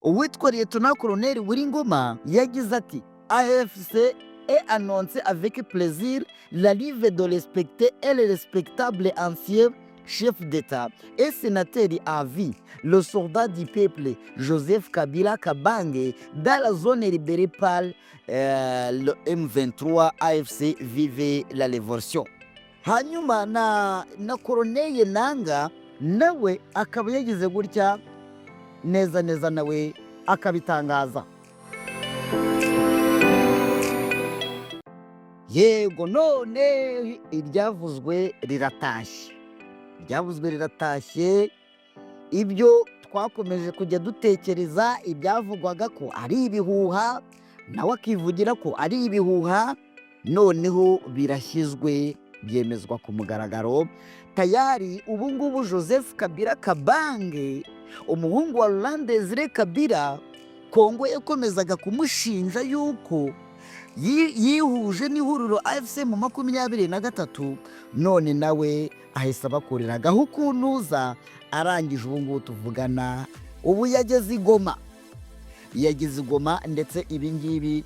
Uwitwa Liyetona Koloneli Willy Ngoma yagize ati: "AFC a annoncé avec plaisir l'arrivée de respecté et le respectable ancien chef d'État et sénateur à vie, le soldat du peuple Joseph Kabila Kabange, dans la zone libérée par le M23 AFC. Vive la révolution." Hanyuma na Koroneye Nanga nawe akaba yagize gutya neza neza, nawe akabitangaza. Yego, none iryavuzwe riratashye, iryavuzwe riratashye. Ibyo twakomeje kujya dutekereza, ibyavugwaga ko ari ibihuha, nawe akivugira ko ari ibihuha, noneho birashyizwe, byemezwa ku mugaragaro. Tayari ubu ngubu Joseph Kabila Kabange, umuhungu wa Laurent Desire Kabila, Kongo yakomezaga kumushinja yuko yihuje n'ihuriro AFC mu 23, none nawe ahise abakoreragaho ukuntuza. Arangije ubu ngubu tuvugana, ubu yageze i Goma, yageze i Goma. Ndetse ibi ngibi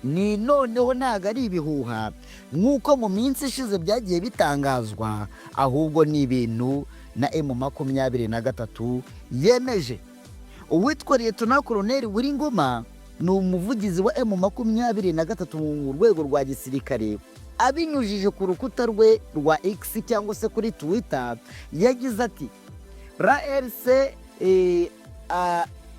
ni noneho ntabwo ari ibihuha nk'uko mu minsi ishize byagiye bitangazwa, ahubwo ni ibintu na M23 yemeje. Uwitwa Liyetona Koloneli Willy Ngoma ni umuvugizi wa M23 mu rwego rwa gisirikare. Abinyujije ku rukuta rwe rwa X cyangwa se kuri Twitter, yagize ati: "L'ARC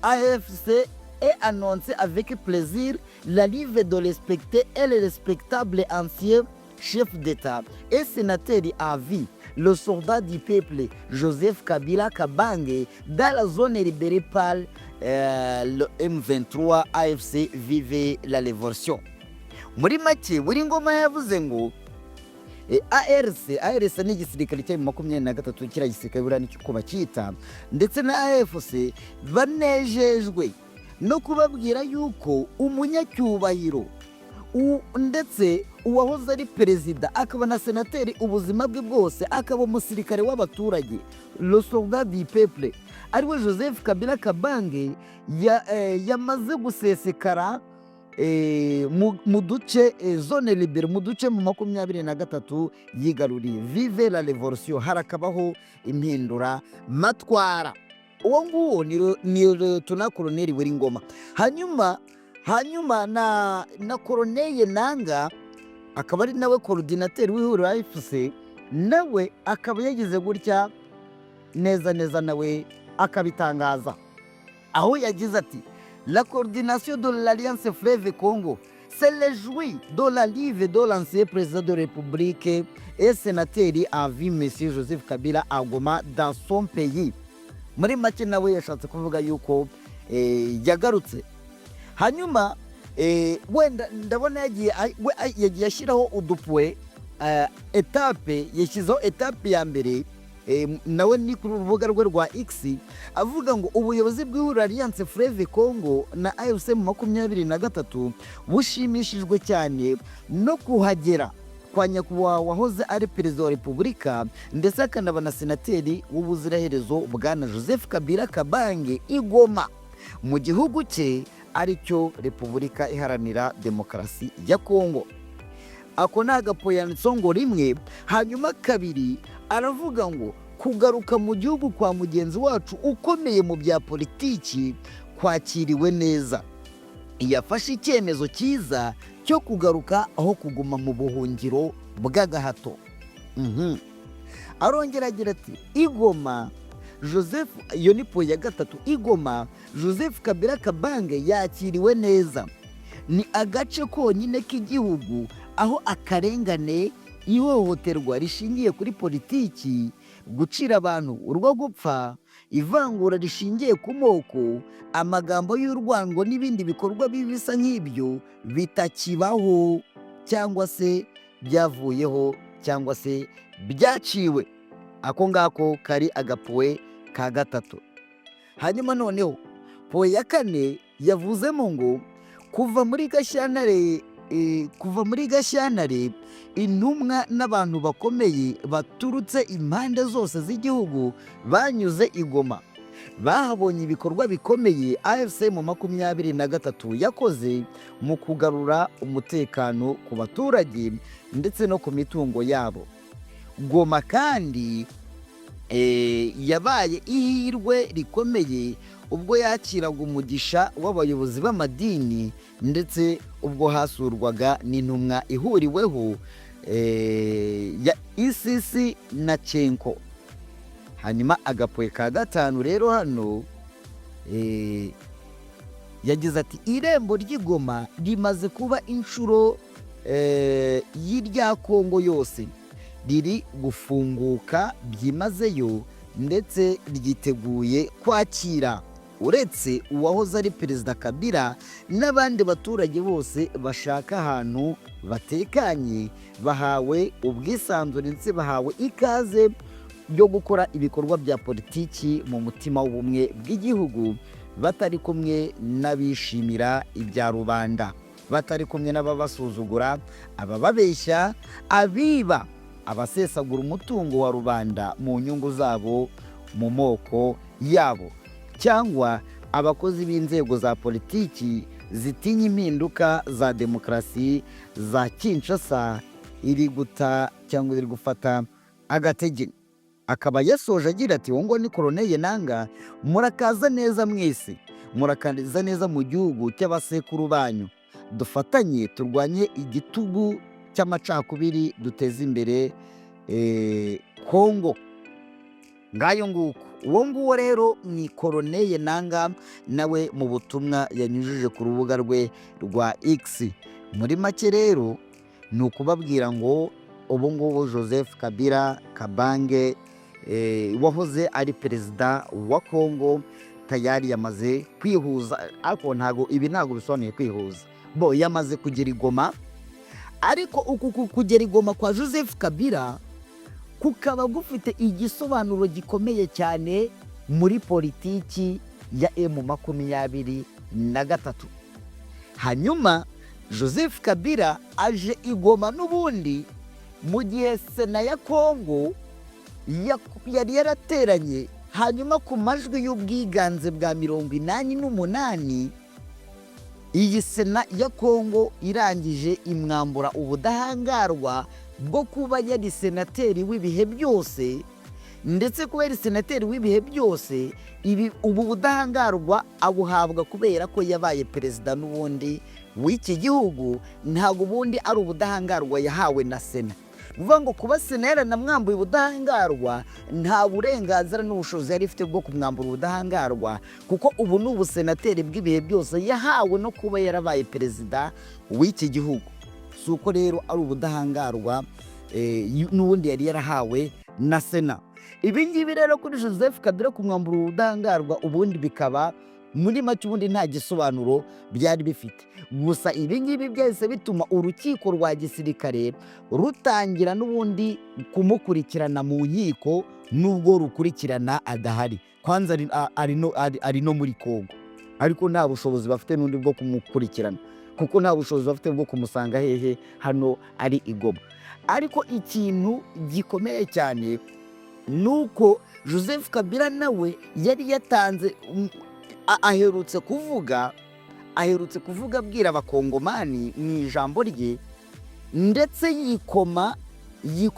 AFC a annoncé avec plaisir l'arrivée de respecté et le respectable ancien chef d'État et sénateur à vie, le soldat du peuple Joseph Kabila Kabange, dans la zone libérée par le M23 AFC. Vive la révolution." Muri make, Willy Ngoma yavuze ngo ARC, ARC ni igisirikare cya 23, kiriya gisirikare buriya nicyo uko bacyita, ndetse na AFC banejejwe no kubabwira yuko umunyacyubahiro ndetse uwahoze ari perezida akaba na senateri ubuzima bwe bwose, akaba umusirikare w'abaturage, le soldat du peuple, ariwe Joseph Kabila Kabange, yamaze gusesekara mu duce zone libérée, mu duce mu 23 yigaruriye. Vive la révolution, harakabaho impindura matwara. Uwo nguwo ni Liyetona Koloneli Willy Ngoma. Hanyuma na Koroneye Nanga, akaba ari nawe coordinateur w'ihuriro AFC, nawe akaba yagize gutya neza neza, nawe akabitangaza, aho yagize ati: "La coordination de l'Alliance Fleuve Congo se réjouit de l'arrivée de l'ancien président de la République et sénateur à vie, Monsieur Joseph Kabila, à Goma, dans son pays." Muri make, nawe yashatse kuvuga yuko yagarutse. Hanyuma wenda ndabona yagiye ashyiraho udupwe étape, yashyizeho étape ya mbere, nawe ni ku rubuga rwe rwa X, avuga ngo ubuyobozi bw'ihuriro Alliance Fleuve Congo na AFC mu 23 bushimishijwe cyane no kuhagera kwa nyakubahwa wahoze ari perezida wa repubulika ndetse akanaba na senateri w'ubuziraherezo, bwana Joseph Kabila Kabange, i Goma mu gihugu cye, aricyo Repubulika Iharanira Demokarasi ya Kongo. Ako ni agapo yanditseho ngo rimwe. Hanyuma kabiri, aravuga ngo kugaruka mu gihugu kwa mugenzi wacu ukomeye mu bya politiki kwakiriwe neza. Yafashe icyemezo cyiza cyo kugaruka aho kuguma mu buhungiro bw'agahato. Arongera agira ati: "I Goma Joseph", iyo ni point ya gatatu, "I Goma Joseph Kabila Kabange yakiriwe neza. Ni agace konyine k'igihugu aho akarengane, ihohoterwa rishingiye kuri politiki, gucira abantu urwo gupfa, ivangura rishingiye ku moko, amagambo y'urwango n'ibindi bikorwa bibi bisa nk'ibyo bitakibaho cyangwa se byavuyeho cyangwa se byaciwe." Ako ngako kari agapuwe ka gatatu. Hanyuma noneho point ya kane yavuzemo ngo kuva muri Gashyantare intumwa n'abantu bakomeye baturutse impande zose z'igihugu banyuze i Goma. Bahabonye ibikorwa bikomeye AFC M23 yakoze mu kugarura umutekano ku baturage ndetse no ku mitungo yabo. Goma kandi yabaye ihirwe rikomeye ubwo yakiraga umugisha w'abayobozi b'amadini, ndetse ubwo hasurwaga n'intumwa ihuriweho ya ECC na CENCO. Hanyuma agapoint ka gatanu rero hano, yagize ati: "Irembo ry'i Goma rimaze kuba inshuro y'irya Kongo yose, riri gufunguka byimazeyo ndetse ryiteguye kwakira, uretse uwahoze ari Perezida Kabila n'abandi baturage bose bashaka ahantu batekanye. Bahawe ubwisanzure ndetse bahawe ikaze byo gukora ibikorwa bya politiki mu mutima w'ubumwe bw'igihugu, batari kumwe n'abishimira ibya rubanda, batari kumwe n'ababasuzugura, abababeshya, abiba, abasesagura umutungo wa rubanda mu nyungu zabo, mu moko yabo, cyangwa abakozi b'inzego za politiki zitinya impinduka za demokarasi za Kinshasa iri guta cyangwa iri gufata agatege." Akaba yasoje agira ati: "Uwo ngo ni Corneille Nanga, murakaza neza mwese, murakaza neza mu gihugu cy'abasekuru banyu. Dufatanye turwanye igitugu cy'amacakubiri, duteze imbere Kongo." Ngayo nguko. Uwo nguwo rero ni Corneille Nanga, nawe mu butumwa yanyujije ku rubuga rwe rwa X. Muri make rero ni ukubabwira ngo ubu ngubu Joseph Kabila Kabange, wahoze ari perezida wa Kongo, tayari yamaze kwihuza. Ariko ntago ibi ntabwo bisobanuye kwihuza, bo yamaze kugera i Goma. Ariko uku kugera i Goma kwa Joseph Kabila kukaba gufite igisobanuro gikomeye cyane muri politiki ya M23. Hanyuma Joseph Kabila aje i Goma n'ubundi mu gihe Sena ya Kongo yari yarateranye, hanyuma ku majwi y'ubwiganze bwa 88, iyi Sena ya Kongo irangije imwambura ubudahangarwa bwo kuba yari senateri w'ibihe byose. Ndetse kuba yari senateri w'ibihe byose, ibi ubu budahangarwa abuhabwa kubera ko yabaye perezida n'ubundi w'iki gihugu, ntabwo ubundi ari ubudahangarwa yahawe na Sena. Ni ukuvuga ngo kuba Sena yaranamwambuye ubudahangarwa, nta burenganzira n'ubushobozi yari ifite bwo kumwambura ubudahangarwa, kuko ubu ni ubusenateri bw'ibihe byose yahawe no kuba yarabaye perezida w'iki gihugu. Si uko rero ari ubudahangarwa n'ubundi yari yarahawe na Sena. Ibi ngibi rero kuri Joseph Kabila kumwambura ubudahangarwa, ubundi bikaba muri make ubundi nta gisobanuro byari bifite. Gusa ibi ngibi byahise bituma urukiko rwa gisirikare rutangira n'ubundi kumukurikirana mu nkiko, nubwo rukurikirana adahari. Kwanza ari no muri Kongo, ariko nta bushobozi bafite n'undi bwo kumukurikirana, kuko nta bushobozi bafite bwo kumusanga hehe hano ari i Goma. Ariko ikintu gikomeye cyane ni uko Joseph Kabila nawe yari yatanze aherutse kuvuga abwira Abakongomani mu ijambo rye, ndetse yikoma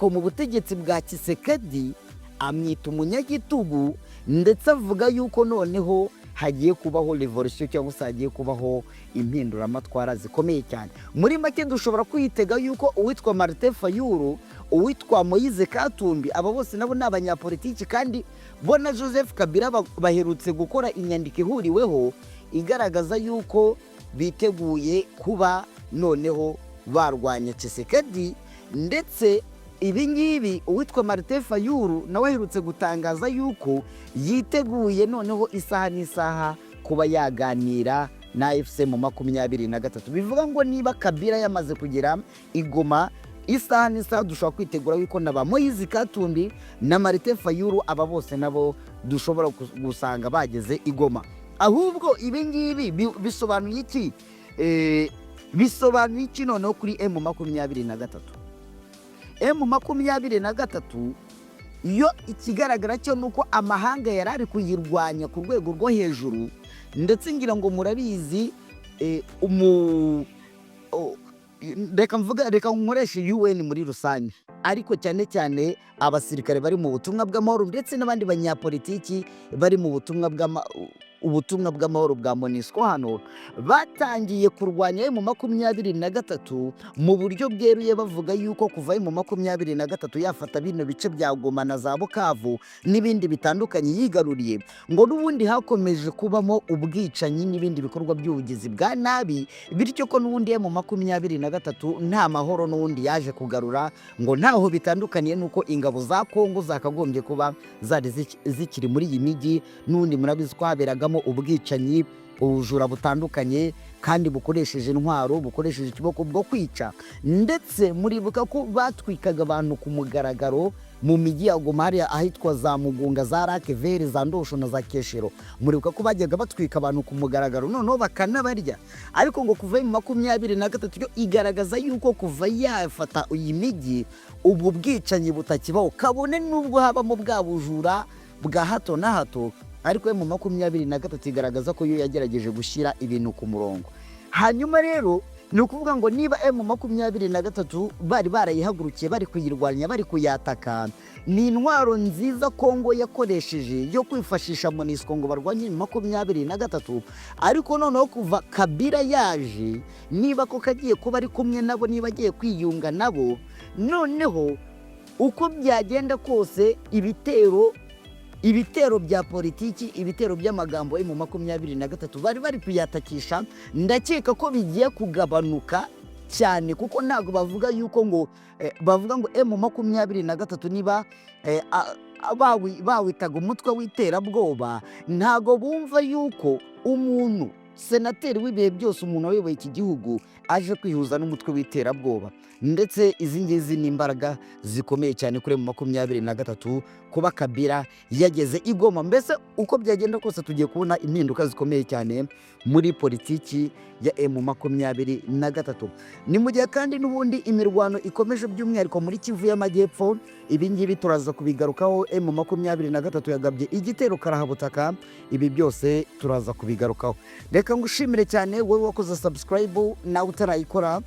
ubutegetsi bwa Tshisekedi, amwita umunyagitugu, ndetse avuga yuko noneho hagiye kubaho revolution cyangwa se hagiye kubaho impinduramatwara zikomeye cyane. Muri make dushobora kwitega yuko uwitwa Martin Fayulu, uwitwa Moise Katumbi, aba bose nabo ni abanyapolitiki, kandi bo na Joseph Kabila baherutse gukora inyandiko ihuriweho igaragaza yuko biteguye kuba noneho barwanya Tshisekedi. Ndetse ibi ngibi uwitwa Martin Fayulu nawe aherutse gutangaza yuko yiteguye noneho isaha n'isaha kuba yaganira na AFC M23. Bivuga ngo niba Kabila yamaze kugera i Goma, isaha n'isaha dushobora kwitegura yuko na ba Moise Katumbi na Martin Fayulu, aba bose nabo dushobora gusanga bageze i Goma. Ahubwo ibi ngibi bisobanuye iki? Bisobanuye iki noneho kuri M23? M23 Yo ikigaragara cyo ni uko amahanga yari ari kuyirwanya ku rwego rwo hejuru, ndetse ngira ngo murabizi, reka mvuga, reka nkoreshe UN muri rusange, ariko cyane cyane abasirikare bari mu butumwa bw'amahoro ndetse n'abandi banyapolitiki bari mu butumwa ubutumwa bw'amahoro bwa MONUSCO hano, batangiye kurwanya M23 mu buryo bweruye, bavuga yuko kuva M23 yafata bino bice bya Goma na za Bukavu n'ibindi bitandukanye yigaruriye, ngo n'ubundi hakomeje kubamo ubwicanyi n'ibindi bikorwa by'ubugizi bwa nabi, bityo ko n'ubundi M23 nta mahoro n'ubundi yaje kugarura, ngo ntaho bitandukaniye n'uko ingabo za Kongo zakagombye kuba zari zikiri muri iyi mijyi. N'ubundi murabizi ko haberagamo ubwicanyi, ubujura butandukanye kandi bukoresheje intwaro, bukoresheje ikiboko bwo kwica. Ndetse muribuka ko batwikaga abantu ku mugaragaro mu mijyi ya Goma, hariya ahitwa za Mugunga, za Lac Vert, za Ndosho na za Keshero. Muribuka ko bajyaga batwika abantu ku mugaragaro, noneho bakanabarya. Ariko ngo kuva M23 yo igaragaza yuko kuva yafata iyi mijyi ubu bwicanyi butakibaho, kabone n'ubwo habamo bwa bujura bwa hato na hato, ariko M23 igaragaza ko yo yagerageje gushyira ibintu ku murongo. Hanyuma rero ni ukuvuga ngo niba M23 bari barayihagurukiye, bari kuyirwanya, bari kuyataka, ni intwaro nziza Kongo yakoresheje yo kwifashisha MONUSCO ngo barwanye M23. Ariko noneho kuva Kabila yaje, niba koko agiye kuba ari kumwe nabo, niba agiye kwiyunga nabo, noneho uko byagenda kose ibitero bya politiki, ibitero by'amagambo M23 bari kuyatakisha, ndakeka ko bigiye kugabanuka cyane, kuko ntabwo bavuga yuko ngo bavuga ngo M23 niba bawitaga umutwe w'iterabwoba, ntabwo bumva yuko umuntu senateri w'ibihe byose, umuntu wayoboye iki gihugu, aje kwihuza n'umutwe w'iterabwoba. Ndetse izi ngizi ni imbaraga zikomeye cyane kuri M23 kuba Kabila yageze i Goma. Mbese uko byagenda kose tugiye kubona impinduka zikomeye cyane muri politiki ya M23. Ni mu gihe kandi n'ubundi imirwano ikomeje, by'umwihariko muri Kivu y'Amajyepfo. Ibi ngibi turaza kubigarukaho. M23 yagabye igitero karahabutaka, ibi byose turaza kubigarukaho. Reka ngushimire cyane wowe wakoze subscribe. Nawe utarayikora,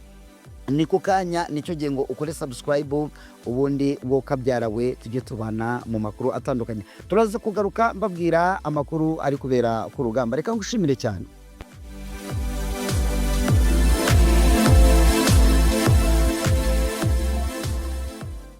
ni ku kanya nicyo gihe ngo ukore subscribe, ubundi wowe kabyara we tujye tubana mu makuru atandukanye. Turaza kugaruka mbabwira amakuru ari kubera ku rugamba. Reka ngushimire cyane.